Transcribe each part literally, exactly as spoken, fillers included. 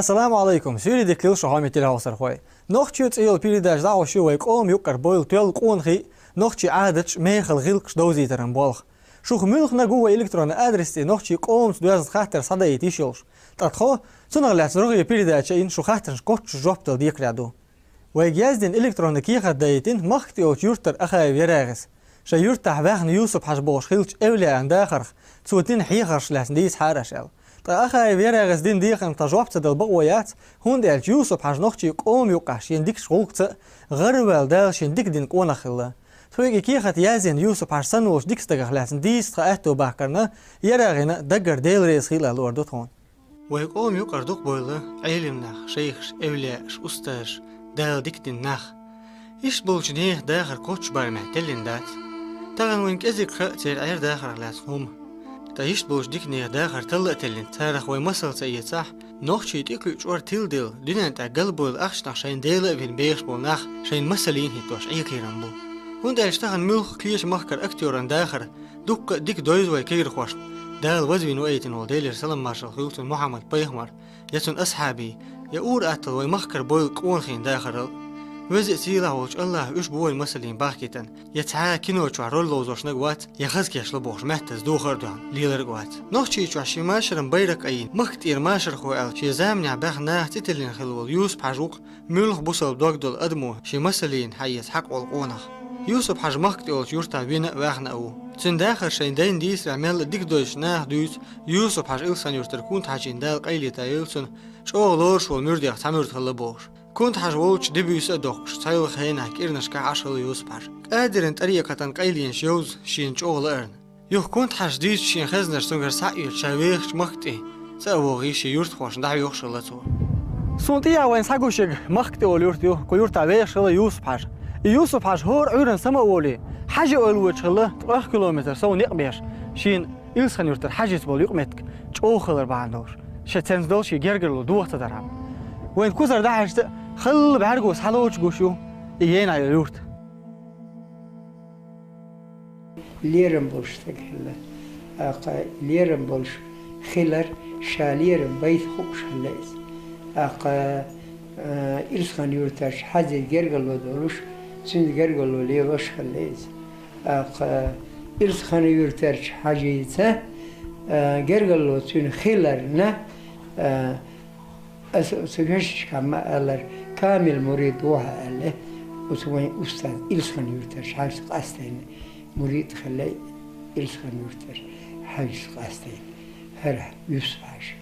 Ассаламу Ӏалайкум! Суьйре дика хуьлда шун, хьоме телехьовсархой! «Нохчий» цӀе йолу передача дӀахьош ю вай къоман юккъера бевлла тоьлла къонахий, нохчийн Ӏадаташ, мехала гӀиллакхаш довзийтаран болх. Шух муьлханиг а ву вай электронни адрес тӀе нохчийн къомаца доьзна хаттар схьадаийта йиш йолуш. Ткъа тхо, цунах лаьцна рогӀера передача а йина, шун хаттаршна кхоччуш жоп дала декхарийтар ду. Вайга яздина электронни кехат даийтина Махка тӀе йолчу юьртара Ахаев ЯрагӀис. Шайн юьртахь ваьхна Юсуп-Хьаьжа бохучу хиллачу эвлаяан дахарх, цо дина хьехарх лаьцна дийца хьара аша аьлла. Ткъа Ахаев ЯрагӀис дина дехарх тхан жоп ца дала бакъо яц, хӀунда аьлча Юсуп-Хьаьжа нохчийн къоман юккъехь шена дикачу гӀуллакхца а, гӀараваьлла, Дала шена дика дина къонах хилла. Тхоьга и кехат яздина Юсуп-Хьаьжа санна волчу дика стагах лаьцна дийца тхан аьтто бахкарна, ЯрагӀина даггара Дела реза хуьлда лур ду тхуна. Вай къоман юкъара дукха бевлла Ӏелам нах, шайхаш, эвлаяаш, устазаш, Дала дика дина нах. Иштта болчу нехан дахар кхоччуш барамехь теллина дац. Тахана вайна кӀезиг хаьа церан Ӏер-дахарх лаьцна хӀума. Ткъа иштта болчу дика нехан дахар талла а теллина, царах вай масал ца эцахь, нохчийн тӀекхуьучу чкъор тиладелла, дуьнен тӀехь галбевлла ахчанах шайна Дела а вина бехаш болу нах шайна масална хӀиттош Ӏен кхерам бу. ХӀунда аьлча тахана муьлхха кхечу махкара актёран дахар дуккха а дика довза вай кегийрхошна, Дала вазвина ваийтина волу, Делера салам-маршалла хуьлда цунна, Мухьаммад-пайхамар, я цуьнан асхьабийн, я ур-атталла вай махкара бевлла къонахийн дахарал а. Веза а, сийлахь а волчу АллахӀа уьш бу вайна масална бахкийтина, я цхьа а кино чохь роль ловзошниг а вац, я хаза кечло бохуш меттаза духар а доьхна леларг а вац. Нохчийчохь шен машаран байракх айина, Махка тӀера машархо аьлла, шен заманехь баьхна наха цӀе тиллина хилла волу Юсуп-Хьаьжа ву-кх муьлхха бусалба дог долу адамо шен масална хьаэца хьакъ волу къонах. Юсуп-Хьаьжа Махка тӀе йолчу юьртахь вина а, ваьхна а ву. Цуьнан дахар шайна дайна дийцарехь мелла а дика дезачу наха дуьйцу Юсуп-Хьаьжа Илсхан-Юьртара Кунта-Хьаьжин, Дала къайле тайойла цунна, чӀогӀа лоруш волу муьрдех цхьа муьрд хилла бохуш. Кунта-Хьаьжа волчу де-буьйса а доккхуш, цхьайолу хенахь кӀирнашкахь Ӏаш хилла Юсуп-Хьаьжа, Къадиран тӀарикъатан къайленаш йовза шена чӀогӀа лаарна. Юха Кунта-Хьаьжас дуьйцучу шен хезнарш цуьнгара схьа а оьцуш, ша вехачу Махка тӀе цӀа а вогӀий, шен юьртахошна дӀахьоьхуш хилла цо. Суна тӀехь вайна схьагуш ерг Махка тӀе олу юрт ю, кху юьртахь вехаш хилла Юсуп-Хьаьжа. И Юсуп-Хьаьжа хӀора Ӏуьйранна сама а волий, Хьаьжин ойла воцуш хилла ткъех километр сов некъ беш, шена Илсхан-Юьртара Хьаьжица болу юкъаметтиг чӀогӀа хилар бахьана долуш, шен цуьнца долу шен гергарло доха ца дархьама. Вайна кхузара дӀахьаьжча, халла бӀаьрго схьалоцуш гуш ю и генахь йолу юрт. Лерам болуш стаг хилла. ТӀаккха лерам болуш хилар, ша лерам байта хууш хилла иза. ТӀаккха, а, Илсхан-Юьртарчу Хьаьжин гергарло долуш, цуьнца гергарло лелош хилла иза. ТӀаккха Илсхан-Юьртарчу Хьаьжица, а, гергарло цуьнан хиларна, а, аса оцу вешашкахь ма-аллара, камил мурид ву хьо аьлла, оцу вайн устаз Илсхан-Юьртарчу Хьаьжас къастийна мурид хилла, Илсхан-Юьртара Хьаьжас къастийна хӀара Юсуп-Хьаьжа.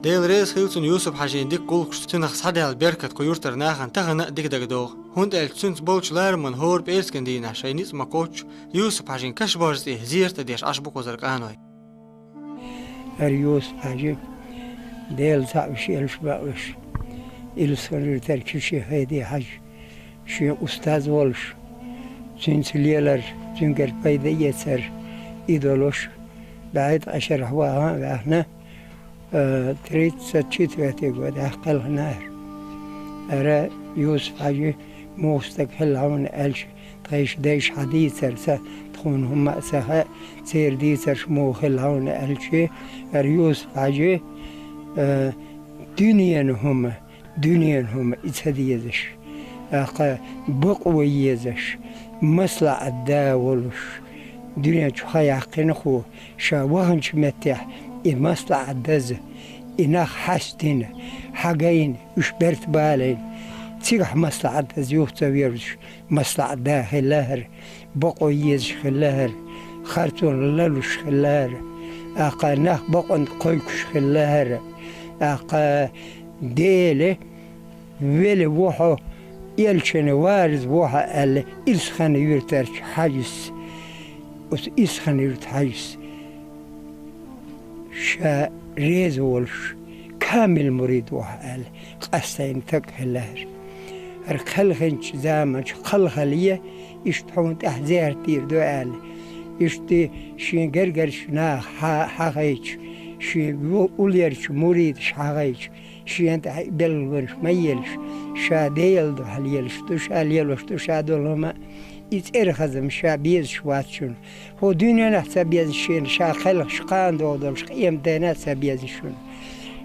Дела реза хуьлда цунна Юсуп-Хьаьжин дика гӀуллакхашца, цуьнах схьадаьлла беркат кху юьртара нахана тахана а дика дагадогӀу, хӀунда аьлча цуьнца болчу лараман хӀора пӀераскан дийнахь шайн ницкъ ма-кхоччу Юсуп-Хьаьжин каш-божа тӀе зерат а деш Ӏаш бу кхузара къаной. ХӀара Юсуп-Хьаьжа, Дела цхьаъ вуьш, элаш бакъвеш, Илсхан-Юьртара Киши-Хьеди Хьаьжа, шен устаз волуш, цуьнца лелар, цуьнгара пайда эцар, и долуш, бӀе ткъе шарахь ваха а ваьхна, а, тридцать четвёртый годехь кхелхина хӀара. ХӀара Юсуп-Хьаьжа муха стаг хилла хьуна аьлча, тхайн дайша хьан дийцарца тхуна хӀумма а ца хаьа, церан дийцарш муха хилла хьуна аьлча, хӀара Юсуп-Хьаьжа, а, дуьненан хӀума, дуьненан хӀума и ца дезаш, тӀаккха бакъо езаш, маслаӀат да волуш, дуьнен чу хан яьккхина хӀара, ша ваханчу меттехь и маслаӀат даза, и нах хьаьстина, хьагайна, уьш берт балийна, цигахь маслаӀат даза юха ца вирзуш, маслаӀат да хилла хӀара, бакъо езаш хилла хӀара, харцонна лалуш хилла хӀара, тӀаккха нах бакъонна кхойкхуш хилла хӀара, тӀаккха Дела велла ву хьо, элчанан варис ву хьо аьлла, Илсхан-Юьртарчу Хьаьжас, оцу Илсхан-Юьртара Хьаьжас ша реза волуш, камил мурид ву хьо аьлла, къастийна стаг хилла хӀара. ХӀара кхелхинчу заманчу кхалхале, иштта хьуна тӀехь зерат дийр ду аьлла, иштта шен гергарчу наха хьа-, хьахайча, шен ву-, уллерчу муридаш хьахайча, шена тӀехь и белгалонаш ма елаш, ша Делан дуьхьа лелаш ду, ша лелош ду ша долу хӀума, и цӀеран хазам ша безаш вац шуна. ХӀокху дуьненахь ца безна шена, ша кхелхаш кхана догӀу долуш къематдийнахь а ца безна шуна.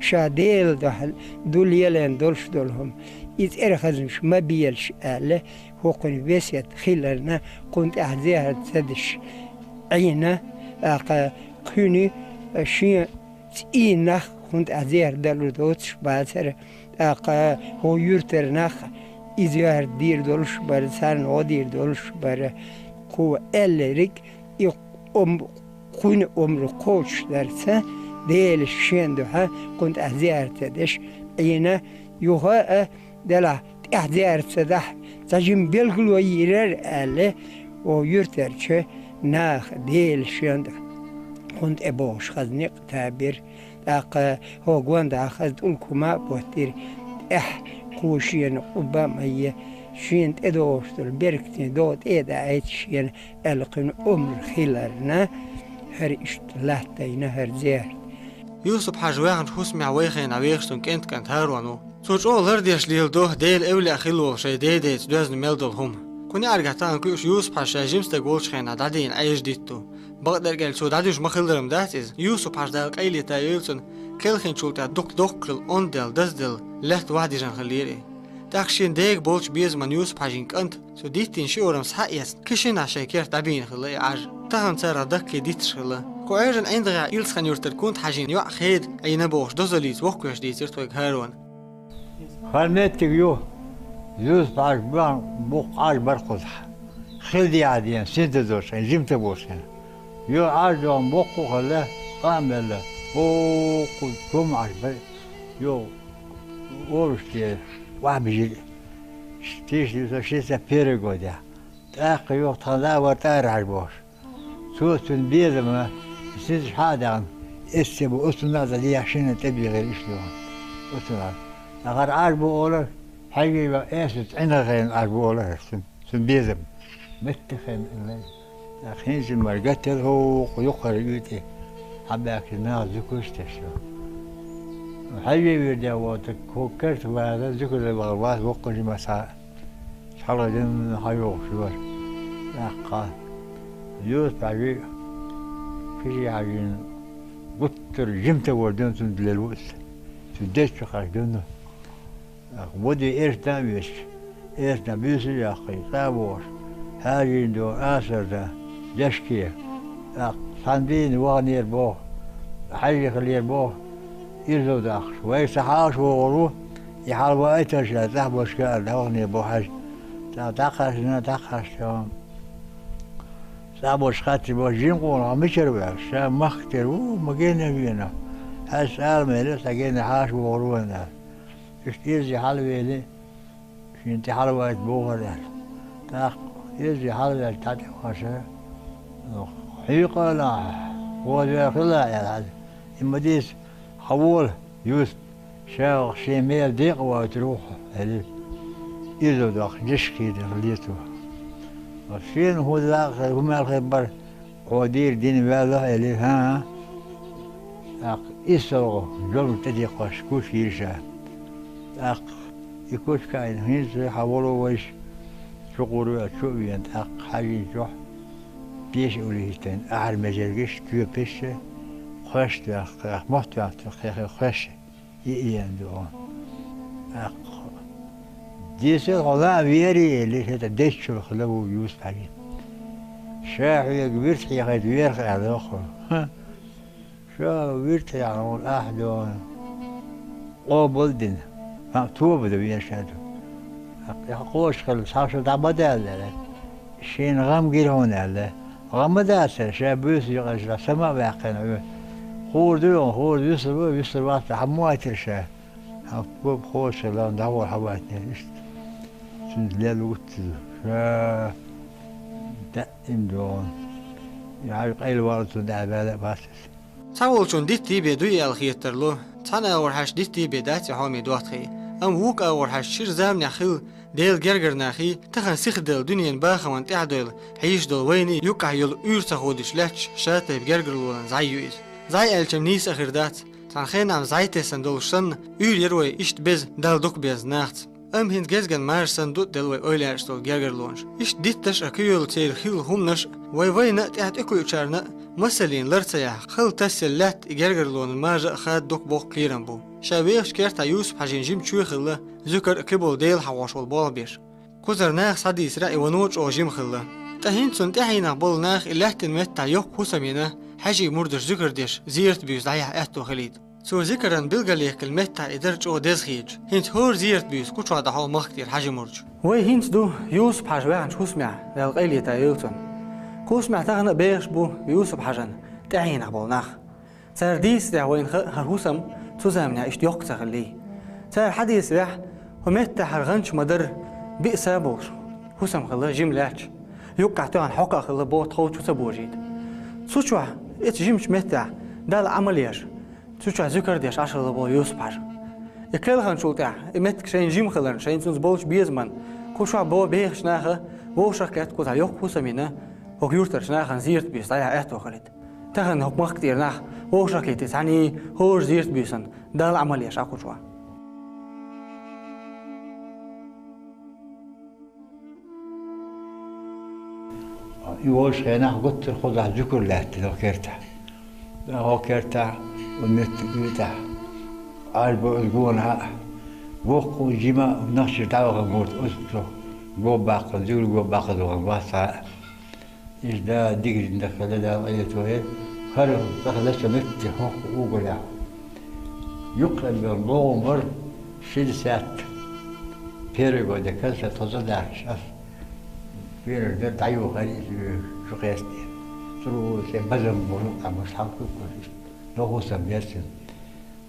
Ша Делан дуьхьа ду лелийна долуш долу хӀума, и цӀера хазамаш ма белаш аьлла, хӀокхуьнан весет хиларна, кхунна тӀехь зехьа ца деш Ӏийна, тӀаккха кхуьнан шен цӀийнах кхунна тӀехь зехьа далур доцуш бацара, тӀаккха хӀокху юьртара нах иза йоьхьар дийр долуш бара, царна гӀо дийр долуш бара, кхо аьллариг и ом-, кхуьнан омра кхочушдарца, Делан шен дуьхьа кхунна тӀехь зехьа ца деш Ӏийна, юха а делахь тӀехь зехьа ца дахь, цхьа жима билгало йийр яра аьлла, хӀокху юьртарчу наха Делан шен дуьхьа кхунна тӀе бохуш хаза некъ табира. ТӀаккха хӀокху гонаха хаза тӀулг хӀума а боттира, тӀехь кхо шена къуба а ма е, шена тӀедогӀуш долу беркатийн догӀа тӀе а даийта шена аьлла кхуьнан омра хиларна, хӀара иштта латтайна хӀара зехьа. Юсуп-Хьажа ваьхначу хӀусамехь вай хенахь вехаш цуьнан кӀентан кӀант ХӀарон ву. Цо чӀогӀа лардеш леладо Делан эвлаяъ хилла волу шайн дедеца доьзна мел долу хӀума. Кху неӀаргахь тахана кхуьуш Юсуп-Хьажа ша жима стаг волчу хенахь дӀадийна Ӏежа дитт ду. Бакъдерг аьлча, цо дӀадуьжуш ма-хиллара дац иза. Юсуп-Хьажа, Дала къайле тайойла цунна, кхелхинчул тӀаьхьа дукха доккха хилла, онда даьлла, даздаьлла, лаьтта ваьхьа дижина хилира и. ТӀаккха шен дега болчу безаман Юсуп-Хьажин кӀант, цо диттина ши орам схьа а эцна, кхин шиннахь шайн керта дӀабийна хилла и Ӏаж. Тахана царах даккхий дитташ хилла. Кху Ӏежан ӀиндагӀехь Илсхан-Юьртара Кунта-Хьажин йоӀ Хеда Ӏийна бохуш дозаллица воккхавеш дийцира тхоьга ХӀарона. ХӀара меттиг ю, Юсуп-Хьажа бан буккха Ӏаж бара кхузахь. Хила дехьа дена, синтазо шайн жимта бу шайн. Йо Ӏаж дохна боккха а хилла, къа а мелла, боккха чу Ӏаж бара, йо, олуш те, охьабижира. Тиша ю со ши ца перегодехь. ТӀаккха юха тхан да а вара тӀара Ӏаж бохуш. Цо цуьнан безаман сизаш хьа а даьхна, эссе бу оцунна а дан дехьа шинна тӀебигира иштта. Оцунна. Ахара Ӏаж бу олар, хьаьжий ван эсаца Ӏинаргахь Ӏаж бу олар цуьнан, цуьнан безам. Меттахь хенна. ТӀаккха хӀинца мара гател хӀокху юккъара юьтӀи. Хьабаьхкина наха зуькуш теш ю. Хьаьжий вирдехь воцург хӀокху керта ваза зуькуш вахар вац воккхачу масхьа. ЦхьалгӀа дина хьайогӀуш вара. ТӀаккха Юсуп-Хьаьжи, Кхижи-Хьаьжин гуттара жимта вара дина цунна лелла ву иза. Цу дезачу хаш дина. ТӀаккха води эртна а веш, эртна буьйса а яккхий, цӀа а вогӀуш, Хьаьжин догӀу асар дан, дешке. ТӀаккха цхьана дийна ваханера боху, Хьаьжи хилера боху, иза даккхаш. Вайша хьаша вогӀур ву, и хьалаваийтар ша цӀахь башка аьлла, дӀаваханера боху Хьаьжа. ТӀаккха дӀакхаьчна, дӀакхаьчча, цӀахь башка хаттар боху, жима къонах мичара ваьлла? Ша махка тера ву, ма генна вена. Хьаьжас ала мела, сан генна хьаша вогӀур ву аьлла. Иштта иза хьалавели, шена тӀе хьалаваийта бохура аьлла. ТӀаккха иза хьалаваьлча дӀа тӀе вахана, хьекъал а, гӀоза вер хила аьлла хьаьжа. И ма дийца, хьавола, Юсуп, ша шен мел декъа войтур ву хьо, аьлла. Иза доккха дешкий дара лето. Шена хӀун даккха, хӀун мел хир бара, хьо дийр дина ваьлла, аьлла, хӀан? ТӀаккха иссалгӀа жолма тӀедиккхош куш йира ша. ТӀаккха и куш кхаьчна, хӀинца хьан волу вайша чукхур веа чу а вена, тӀаккха хьаьжин чохь пеша а уллехӀиттина, ахьар межергаш, тоьпаш, кхоьш а тоьхна, мотт тоьхна, кхехи кхоьш а. И, и ен ду. ТӀаккха дийцира, хьо лаа вери, элира, хӀета деччул хила ву Юсуп-Хьаьжи. Ша хьоьга вирд хьехийта верх аьлла хьо. Ха. Ша вирд хьехна волу ахь дона. Къобал а дина. Ха, тоба дан вен ша ду. ТӀаккха кхочуш хилла, цхьа шу дӀа ма даьлла аьлла. Шена гӀам гира хьуна аьлла. ГӀан ма дацара, ша буьйса юкъара сама а ваьккхина хьоьга. Хуур ду хьуна, хуур вуьсур ву, вуьсур вац, хьан ма вайтира ша? Хьан тоба кхочуш хилла, дӀагӀор хьан вайтинера иштта. Цуьнца лелла вуттиза. Ша даим догӀун. И хьаьжа къайлавала цунна дӀа а ваьлла а вац иза. Цхьаволчунна диттий бен дуй аьлла хетар ло. Цхьана агӀор хьаьжча диттий бен дац и хьоме доттагӀий. Амма вукху агӀор хьаьжча шира заманехь хилла Делан гергара нахий, тахана сихделла дуьненан бахаман тӀаьхьадойла хьийзаш долу вайний юккъехь йолу уьйр ца ходуьйтуш лаьтташ ша-тайпа гергарлонан зӀай ю иза. ЗӀай аьлча-м нийса а хир дац. Цхьана хенахь зӀай тесна долуш санна, уьйр яра вай иштта беза, Далла дукха беза нахаца. Амма хӀинца гезган маша санна ду делла вай ойла яьлча долу гергарлонаш. Иштта дитташ а, кхийолу церан хилла хӀуманаш а, вай вайна а, тӀаьхьа тӀекхуьучарна а Масаллин, лар ца яхь, хала тасъелла лаьтта и гергарлонан мажа а хада дукха боккха кхерам бу. Ша вехача кертахь Юсуп-Хьажин жима чоь хилла, зуькар а кхиболу Дела хьахош волу болх беш. Кхузара наха схьадийцарехь, и вано чӀогӀа жима хилла. Ткъа хӀинца цунна тӀаьхьенах болу наха и лаьттина меттахь йоккха хӀусам йина, Хьаьжин мурдаша зуькар деш, зиярат буьйса дӀаяхьа аьтто хилийта. Цо зикаран билгалъяьккхина меттахь и дар чӀогӀа деза хеташ, хӀинца хӀора зиярат буьйса кху чохь дӀахьо махкатӀера Хьаьжин мурдаш. Вай хӀинца ду Юсуп-Хьажа ваьхначу хӀусамехь, Дала къайле йойла цунна. Кху хӀусамехь тахана а бехаш бу Юсуп-Хьажан тӀаьхьенах болу нах. Цара дийцарехь, вайна хаьа, хӀара хӀусам цу заманахь иштта йоккха ца хиллий. Цара хьадийцарехь, хӀокху меттехь хӀара гӀанча ма-дарра, Биъса бохуш хӀусам хилла, жима лаьтташ. Юккъехь тоьхна хьокха а хилла, боху, тхов чу ца божийта. Цу чохь, оцу жимачу меттехь, Далла Ӏамал еш, цу чохь зуькар а деш Ӏаш хилла боху Юсуп-Хьажа. И кхелханчул тӀаьхьа, и меттиг шайна жима хиларна, шайна цуьнца болчу безаман, кху чохь бо бехачу наха вовшах а кхетта, кхузахь йоккха хӀусам йина, хӀокху юьртарчу нахана зиярат буьйса дӀаяхьа аьтто хилийта. Тахана хӀокху махка тӀера нах вовшах а кхетий, цхьаьний хӀора зиярат буьйсанна Далла Ӏамал еш Ӏа кху чохь. И волчу хенахь гуттар а кхузахь зуькар лаьттина хӀокху кертахь. ХӀокху кертахь, хӀокху меттиг юьтахь, Ӏаьрбо иза гонахь а, воккха а, жима а нах чуьра дӀавахана гур ду, оцу чу го баккха, зуьйра го баккха вахана вац цхьа а. Иза Дала дика дина хилла, Дала къайле йойла, хӀара цӀа хилла сан меттиг хӀокху уггар. Юккъе бен лома бара шилла саьтта. Первый годехь сан тхо цӀа даьхкича ас. Первый дара дӀайохура иза чу кхечу дийнахь. Цуьнан ву шен базам болу, амма сан хӀуттуш, дохо сан бецна.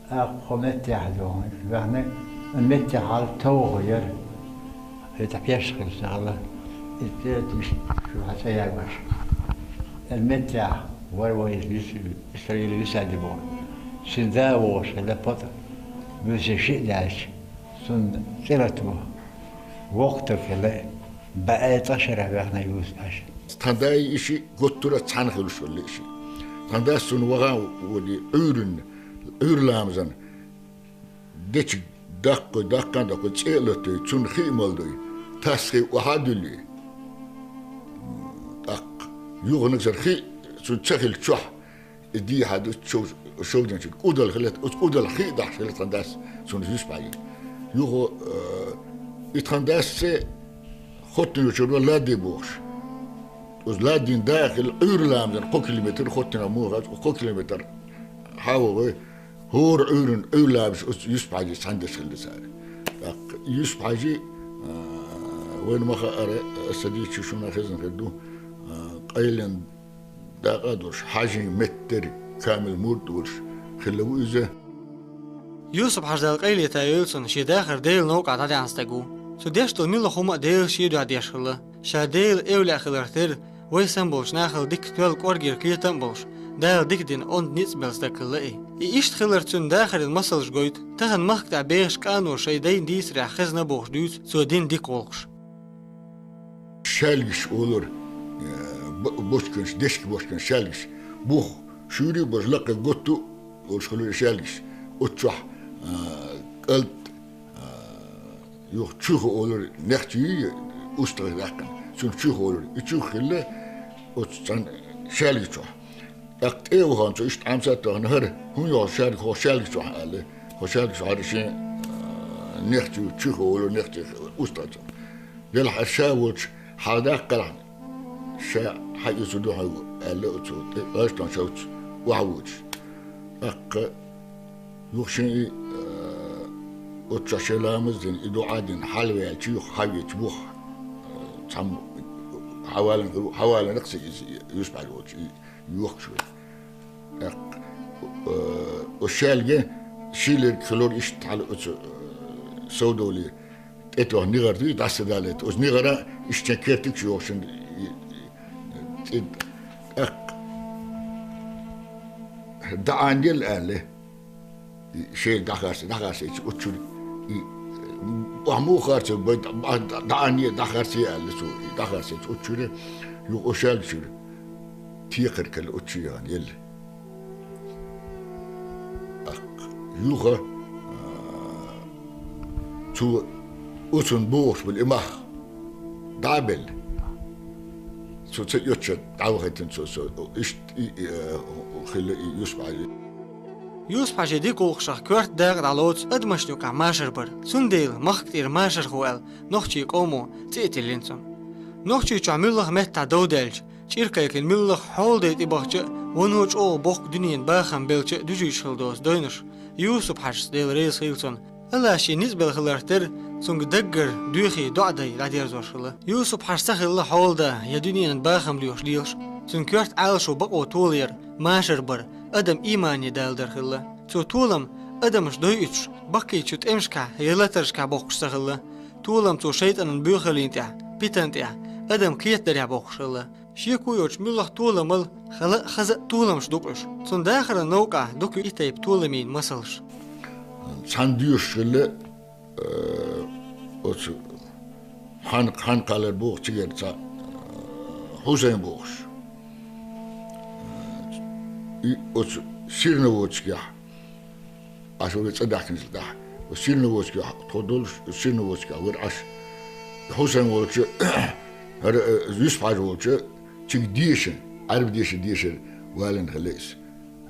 ТӀаккха хӀокху меттехь ду, ваьхна, меттехь хьал товха яра. ХӀетахь пеш хилла сан хьала. И цӀе а тиша, шу хьан цӀе ягош. Эр меттехь вара вай вис-, Исраиле висади боху. Шен да а вогӀуш хилла ПатӀа. Вуьшта шиъ даьлча, цунна цӀе латабо. Воккха стаг хилла. БӀе цкъа шарахь ваьхна Юсуп-Хьажа. Тхан дай и шиъ гуттара а цхьаьна хуьлуш хилла и шиъ. Тхан дас цунна ваха а волий, Ӏуьйранна, Ӏуьйра ламазан, дечиг даккхой, даккхана а даккхой, цӀе а латдой, цунна хи а малдой, тасхий охьа а дуьллий. ТӀаккха юханагсар хи цунна ца хилча чохь, и дехьа ду шов-, шовданчуьра кӀудал хилла, оцу кӀудал хи а дахьаш хилла тхан дас, цунна Юсуп-Хьажа. Юха, э, и тхан дас цӀе Хоттино чуьра ван ладде бохуш. Оцу ладдин да а хилла, Ӏуьйра ламазан кхо километр, Хоттинах муха кхо километр хьан вогӀий, хӀора Ӏуьйранна, Ӏуьйра ламазаш оцу Юсуп-Хьажи цхьаьна деш хилла цара. ТӀаккха Юсуп-Хьажи, а, вайна ма хаъара, аса дийцича шуна хезна хир ду, а, къайлина дакъа а долуш, Хьаьжин меттера камил мурд а волуш хилла ву иза. Юсуп-Хьажа, Дала къайле йойла цунна, шен дахар Делан новкъахь дӀадаьхьна стаг ву. Цо деш долу муьлхха хӀума а Делан шен дуьхьа деш хилла. Ша Делан эвлаяъ хиларх терра, вай санна болчу нахал дика тоьлла кӀоргера кхетам а болуш, Дала дика дина онда ницкъ белла стаг хилла и. И иштта хилар цуьнан дахаран масалш гойту, тахана махка тӀехь бехаш къано шайн дайна дийцарехь хезна бохуш дуьйцу цо дина дика гӀуллакхаш. Шаьлгаш олура, э, бо-, бочканаш, дешка бочканаш шаьлгаш. Бух шуьйра а божа лакхе готта а волуш хуьлура и шаьлгаш. Оцу чохь, э, кӀалт, э, юха чуьха олура, нехчий устагӀий даьккхина. Цунах чуьха олура. И чуьха хилла оцу цхьана шаьлга чохь. ТӀаккха тӀе а вахана цо иштта Ӏамсат а вахана, хӀара, хӀун ю хьо шаьлга, хьо шаьлга чохь аьлла. Хьо шаьлга чохь хӀара шен, а, нехчий чуьха олура, нехчий устагӀий цо. Делахь ша волчу хьаладаккхалахь, ша хьаэцур ду хьоьга, аьлла оцу тӀе, гӀаштан шовчу охьавоьдуш. ТӀаккха юха шен и, а, оцу чохь шен ламаз а дина, и дуӀа а дина, хьалаваьлча, юха хьавеача, бух, а, цхьамма хьавалан, хьаваланакх ца иза, Юсуп-Хьажа волчу и йохкуш вара. ТӀаккха, э, оцу шаьлга шийлерг хилора иштта хьала оцу, э, совдовле тӀетоьхна нигӀар дуй, дӀасадалийта. Оцу нигӀара иштта кертигаш йохуш йина, и, и, цӀе. ТӀаккха дӀаӀанъелла аьлла. И шайга дӀахарца, дӀахарцийча оцу чуьра. И, охьа муха харцо бай, дӀа-, дӀа-, дӀаӀанъе, дӀахарцае аьлла цо, и дӀахарцийча оцу чуьра, юха оцу шаьлга чуьра. Текхар кхелла оцу чу яхана елла. ТӀаккха юха, а, цо оцунна бохуш болу и мах дӀа а белла. Цо ца йоцча дӀавахийтина цо, цо иштта и, и, э, хилла и Юсуп-Хьажа. Юсуп-Хьажий дика гӀулакхашах коьрта дакъа дӀалоцу адамашна юкъахь машар бар. Цундела махка тӀера машархо аьлла, нохчийн къомо цӀе а тиллина цунна. Нохчийчохь муьлхха меттехь дов даьлча, чӀир кхайкхина муьлхха хьолдай тӀе бахча а, вуно чӀогӀа боккха дуьненан бахам белча а дуьжуьйтуш хилла доцу дойнаш Юсуп-Хьажас, Дела реза хуьлда цунна, Аллахьа шен ницкъ белла хиларх терра, цуьнга даггара доьхий доӀа дай дӀадерзош хилла. Юсуп-Хьажа ца хилла хьолада я дуьненан бахам лоьхуш лелаш. Цуьнан коьрта Ӏалашо бакъо толаяр, машар бар, адам иймане даладар хилла. Цо толам адамаш дойуьйтуш, баккхийчу тӀемашкахь я латаршкахь боккхуш ца хилла. Толам цо шайтӀанан боьхаллин тӀехь, питан тӀехь, адам кхетадарехь боккхуш хилла. Шеко йоцуш муьлхха толамал хала а, хаза а толамаш ду-кх уьш. Цунна дахаран новкъахь ду-кх и тайпа толамийн масалш. Цхьаьна доьшуш хилла, э, оцу хьан-, хьан кхалар боху цигара цхьа, э, Хьусайн бохуш. Э, и оцу Серноводскехь Ӏаш вара цӀа даьхкинчул тӀаьхьа. Оцу Серноводскехь тхо долуш, Серноводскехь вара Ӏаш. Хьусайн волчу, хӀара, э, Юсуп-Хьажа волчу, цига дешан, Ӏаьрбийн дешан дешар валина хилла иза.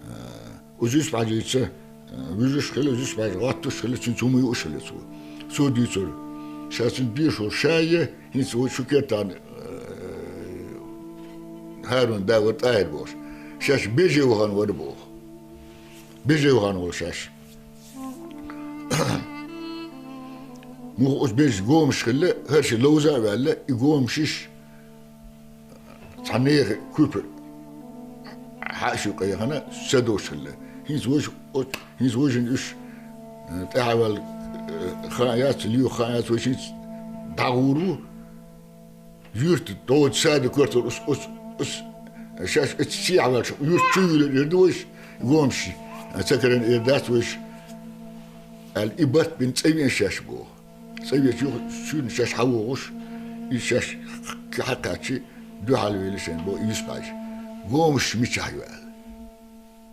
Э, оцу Юсуп-Хьажийца, э, вуьжуш хилла, Юсуп-Хьажа гӀоттуш хилла, цуьнца хӀума юуш хилла цо. Цо дуьйцура. Ша цуьнан дешо ша я, хӀинца вай шу кертахь, э, ХӀарун да вара ТӀахӀир бохуш. Шаьш беже вахана вара боху. Беже вахана волу шаьш. Муха оцу бежа гомаш хилла, хӀара ши ловза а ваьлла, и гомашаш цхьа нехан куьпа хьаьший кхайкхина, са дош хилла. ХӀинца вуьш, оц-, хӀинца вуьшина уьш, э, тӀаьхьаваьлла, э, хан яц, лоьху хан яц, вуьш хӀинца дӀагӀур ву. Юьрта дӀоцу сада коьрталуш ус, ус, ус, шаьш оцу сехьа ваьлча, юьрта чу юьллур эр ду вайша, гомаш, ца карийна эр дац вайша, аьлла, и барт бина цӀа веана шаьш боху. ЦӀа веача юха шуьйрана шаьш хьавогӀуш, иза шаьш хьакхаьччи, дуьхьал вели шайна боху Юсуп-Хьажа. Гомаш мичахь ю аьлла.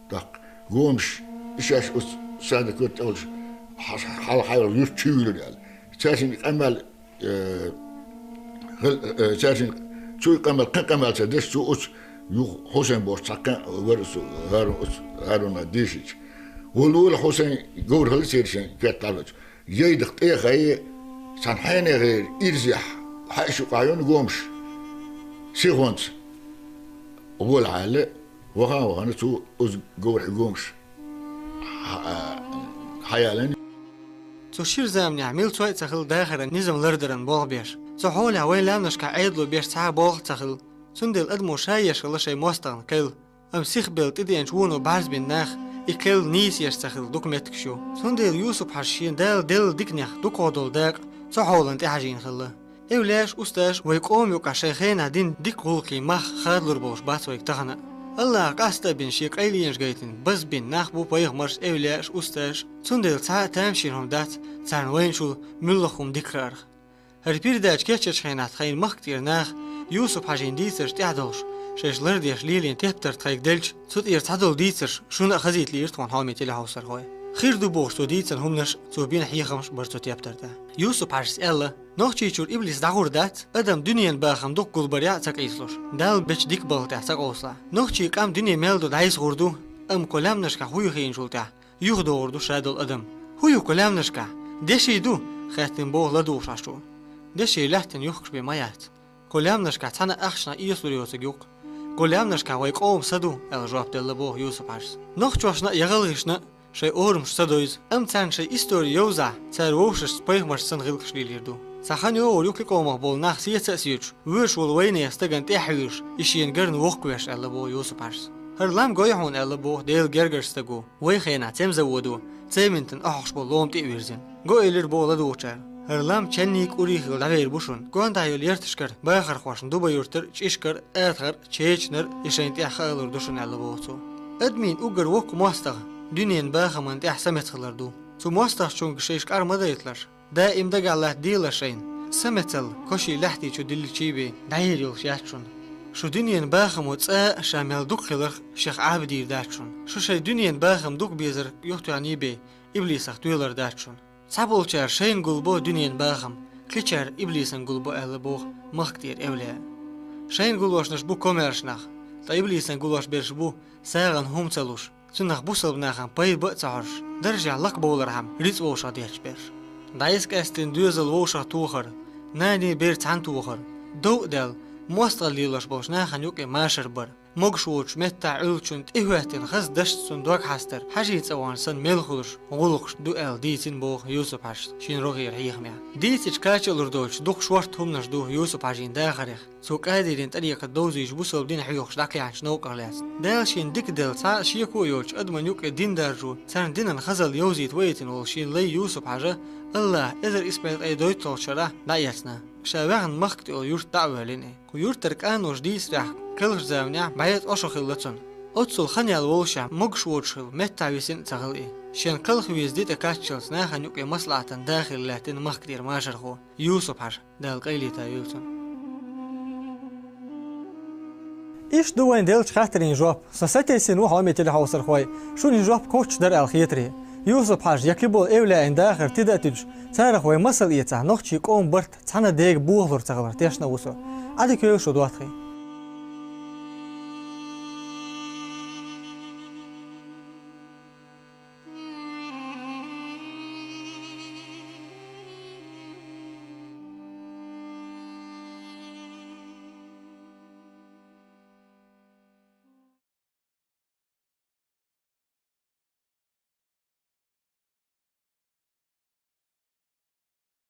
ТӀаккха гомаш, и шаьш оцу сада коьрта тӀе волуш, хьал-, хьал-, хьалха юьрта чу юьллур аьлла. Цаьршинна къамел, э, гӀал-, э, цаьршинна цу къамел, кхин къамел ца деш, цо оцу юха Хьусайн бохуш цхьа кхин вара оцу ХӀару-, оцу ХӀарунна дийшича. Вала, вала Хьусайн говр хилла церан шайн коьрта дӀавоьдуш. Яйдах тӀехьа цхьана хьенехера ирзехь хьаьший юкъахь йолу гомаш сихонца гӀолахьаьлла, ваха а вахана, цо оцу говрахь гомаш хьа-, хьаяьллина. Цу шира заманехь милцой а ца хилла дахаран низам лардаран болх беш. Цу хьолехь вайн лаьмнашкахь Ӏедало беш цхьа а болх а ца хилла. Цундела адамо ша еш хилла шайн мостагӀна кхел. Амма сихбелла тӀедеанчу вуно бӀарзбина нах и кхел нийса еш ца хилла дукха меттигаш ю. Цундела Юсуп-Хьажас шена Дала делла диканех дукхах долу дакъа цу хьолана тӀехьажийна хилла. Эвлаяаш, устазаш вай къоман юкъахь шайн хенахь дина дика гӀуллакхийн мах хадалур болуш бац вайга тахана а. Аллаха къаста а бина шен къайленаш гайтина, базбина нах бу пайхамарш, эвлаяаш, устазаш, цундела цхьа а тамашийна хӀума дац царна вайначул муьлхха хӀума дика хаарх. ХӀара передача кечъечу хенахь тхайна махка тӀера наха Юсуп-Хьажин дийцарш тӀехь долуш, шайша лардеш лелийна тептар тхайга делча, цу тӀера цхьадолу дийцарш шуна а хазийта лиира тхуна, хьоме телехьовсархой. Хир ду бохуш цо дийцина хӀуманаш, цо бина хьехамаш бара цу тептар тӀехь. Юсуп-Хьажас аьлла: «Нохчийчуьра иблис дӀагӀур дац, адам дуьненан бахам дукха гулбарехь а ца къийсалуш, Далла бечу дика балха тӀехь ца къовсалахь. Нохчийн къам дуьне мел ду дӀасагӀур ду, амма кху лаьмнашкахь хӀун ю хиъначул тӀаьхьа юхадогӀур ду ша долу адам». «ХӀун ю кху лаьмнашкахь? Деши ду?» — хаьттина боху ладугӀуш Ӏаш ву. «Деши лаьттина юхкуш бен ма яц. Кху лаьмнашкахь цхьана а ахчанах эсалур йоцург ю-кх. Кху лаьмнашкахь вай къоман са ду», — аьлла жоп делла боху Юсуп-Хьажас. «Нохчошна а, я гӀалгӀашна а шайн орамаш ца дойзу, амма царна шайн истори йовзахь, цара вовшашца пайхамарш санна гӀиллакхаш лелийр ду. Цхьа хан йогӀур ю кхин къомах болу нах сеца а сецаш, воьдуш волу вайнехан стагана тӀаьхьа вуьйжуш, и шена гарна воккхавеш», — аьлла боху Юсуп-Хьажас. «ХӀара лам гой хьуна», — аьлла боху Делан гергара стаго. Вайн хенахь цемзаводо цементан охьахуш болу лома тӀе а вирзина. Го элира боху ладугӀучара: «ХӀара лам ченний, кӀурий хилла дӀавер бу шуна. Гондахь йолу ярташкара бахархошна Дуба-Юьртара, ЧӀишкара, АтагӀара, Чечанара и шайна тӀехь хаалур ду шуна», — аьлла боху цо. Адамийн уггар воккха мостагӀа дуьненан бахаман тӀехь самецахилар ду. Цу мостагӀчуьнга шайша къар ма дайталаш. Даим дагахь латта делаш шайна, самецалла коший лаьхьтий чу дилличий бен дӀаер йолуш яц шуна. Шу дуьненан бахамо цкъа а ша мел дукха хиларх шех Ӏабадийр дац шуна. Шу шайн дуьненан бахам дукха безарх юхатоьхний бен, иблисах тоьлар дац шуна. Цхьаболчара шайна гулбо дуьненан бахам, кхечара иблисана гулбо, аьлла боху махка тӀера эвлаяа. Шайна гулошнаш бу комаьрша нах, ткъа иблисан гулош берш бу сагӀан хӀума ца луш, цунах бусалба нахана пайда а ца хьожуш, даржехь лакхабовлархьама рицкъ вовшах детташ берш. ДӀаэца къаьстина доьзал вовшах тохар, нана-бер цхьаьна тохар, дов а даьлла, мостагӀалла лелош болчу нахана юкъе машар бар, могуш воцучу меттахь Ӏуьллучунна тӀехӀоьттина хаза дашца цуьнан дог хьастар, хьажийн цӀа вахана санна мел хуьлуш гӀуллакхаш ду аьлла дийцина боху Юсуп-Хьажас шен рогӀера хьехамехь. Дийцича кхачалур доцуш дукха шорта хӀуманаш ду Юсуп-Хьажин дахарехь. Цо Къадирийн тӀарикъат довзуьйтуш бусалба дин хьоьхуш дӀакхехьначу новкъах лаьцна. Дала шена дика делла, цхьа а шеко а йоцуш адаман юкъе дин даржо, царна динан хазалла йовзийта вайтина волу шен лай Юсуп-Хьажа, АллахӀа эзар исс бӀе ткъе дейтталгӀачу шарахь дӀаэцна. Ша ваьхна Махка тӀе йолу юрт дӀа а воьллина и. Кху юьртара къаноша дийцарехь, кхелхачу заманахь бӀе ткъа шо хилла цунна. Оццул хан яьлла волушехь, могуш воцуш хилла, меттахь висина а ца хилла и. Шен кхелха веза де тӀе кхаччалц нахана юкъе маслаӀатан да хилла лаьттина Махка тӀера машархо Юсуп-Хьажа. Дала къайле тойойла цунна. Иштта ду вайн деллачу хаттарийн жоп. Со сатесна ву, хьоме телехьовсархой, шуна и жоп кхоччуш дара аьлла хетарий. Юсуп-Хьажа я кхиболу эвлаяийн дахар тида а туьдуш, царах вай масал эцахь, нохчийн къоман барт цхьана дега бохалур ца хилар тешна а ву со. Ӏадика йойла шу, доттагӀий.